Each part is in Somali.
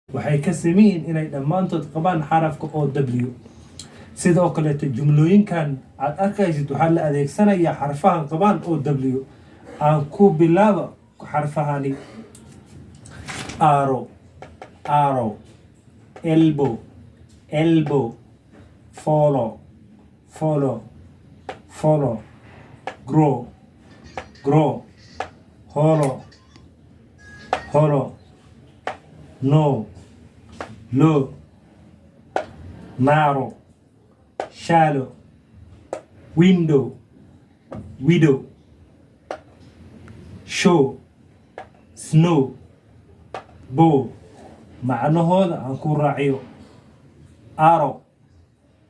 Waxay ka siman yihiin inay dhammaantood qabaan xarafka o w. Sidoo kaleeto, jumlooyinkan aad arkaysid waxaa la adeegsanayaa xarfahan qabaan o w. Aan ku bilaaba xarfahani: arrow, arrow, elbow, elbow, follow, follow, follow, grow, grow, hollow, hollow, no, low, narrow, shallow, window, widow, show, snow, bow. Macnahooda aan ku raaciyo. Arrow,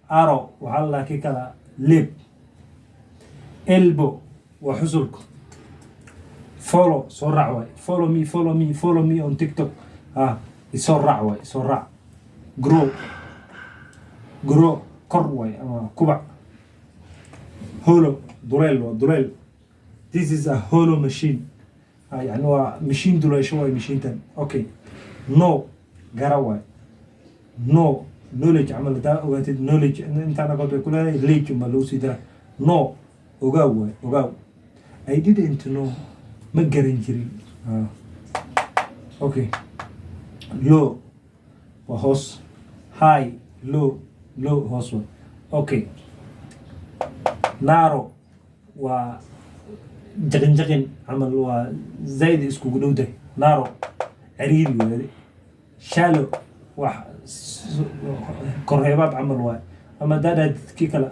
arrow waxaa la kii kala leeb. Elbow waa xusulka. Follow, soo raac waay. Follow me, follow me, follow me on TikTok. Ah, isoo raac waay, isoo raac. Grow, grow, kor waay ama kubac. Hollow, duleel waa duleel. This is a hollow machine. Ah, yani waa machine duleesho waay mashiintan. Okay, know, gara waay. Know, knowledge camal hadaa ogaatid, knowledge intaan aqoon bay ku leedahay, ledge uma lagu sii daraa. Know, ogaaw waay, ogaaw. I didn't know, ma garan jirin. Ah. Okay, low waa hoos. High, low, low hoos waay. Okay, narrow waa jaqin, jaqin camal, waa zaid iskugu dhow tahay. Narrow, cariiri waay. Shallow wax korreebaab camal waay, ama haddaa dhahdid kii kale,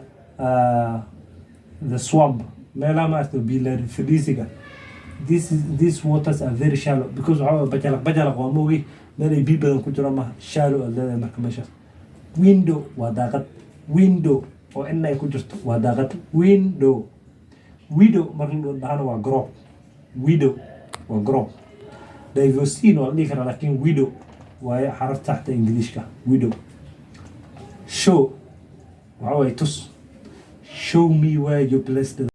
the swamp, meelaha maaragta biyo fadhiisiga. This is these waters are very shallow because waxaa waye bajalaq bajalaq waa moogi, meel ay biyo badan ku jiro maaha. Shallow aad leedahay marka meeshaas. Window waa daaqad. Window oo in ay ku jirto waa daaqad, window. Widow marka la dhahana waa garoob. Widow waa garoob. Divorcee waa la dhihi karaa, laakiin widow waaye xaraf taxta Ingiliishka, widow. Show waxaa waaye tus. Show me where you placed.